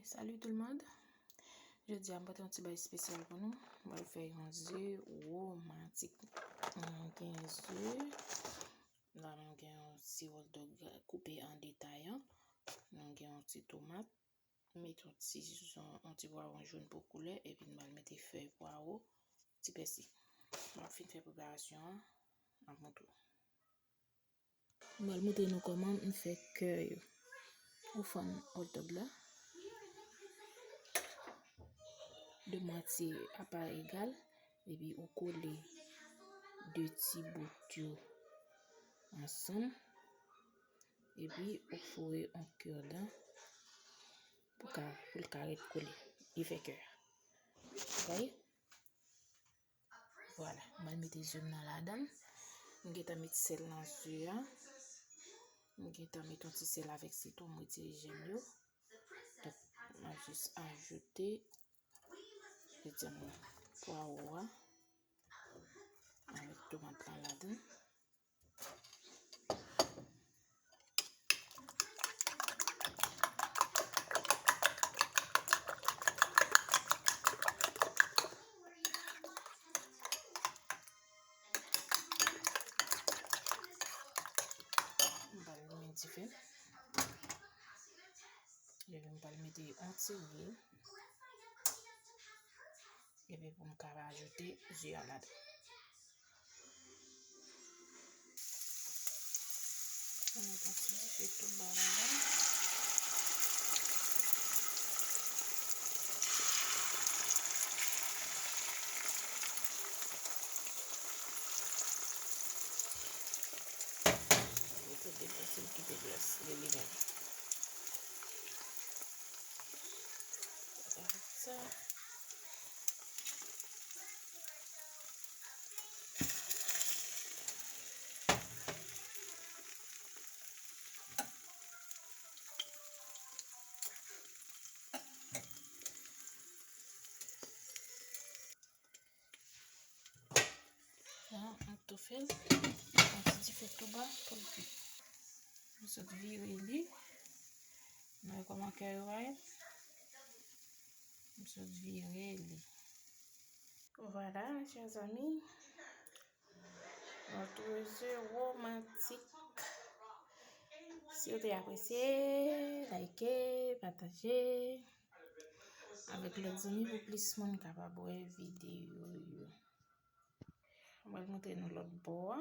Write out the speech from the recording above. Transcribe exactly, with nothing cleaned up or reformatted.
Salut tout le monde. Jodi a, m pote yon ti bagay espesyal pou nou. Mwen fè yon ze womantik. Mwen gen ze. La, mwen gen yon ti hot dog koupe an detay an. Mwen gen yon ti tomat. Met yon ti zon, yon ti pwavwon jòn pou koulè. Epi m pral mete fèy pwawo, ti pèsi. M ap fin fè preparasyon an. M ap montre w. Mwen al montre nou kòman m fè kè yo. Ou fann hot dog la. De mwatye apa egal. Epi ou kole de ti bout yo ansanm. Epi ou foure yon kè ladan pou ka, pou l ka ret kole. Li fè kè a. Ou wè? Vwala, mwen mete ze m nan ladan. M gentan met sèl nan ze a. M gentan met yon ti sèl avèk sitwon, m retire jèm yo. Donk, mwen jis ajoute, je di nou, pwawo a avèk tomat la ladan. M pral limen dife. Epi m pral mete yon ti lwil. Epi pou m ka ajoute ze a ladan. Mwen kontinye fè tou ba ladan. Mete de pwes li kite glas li li menm. Avèk sa. Bon, m tou fè l. Yon ti dife tou ba pou l kui. M sot vire li. Nou wè kòman kè yo parèt? M sot vire li. Vwala, mes chers amis. Notre jeu romantique. Si w te apresye, like, pataje avèk lòt zanmi pou plis moun kapab wè videyo yo. Mwen montre nou lòt bò a.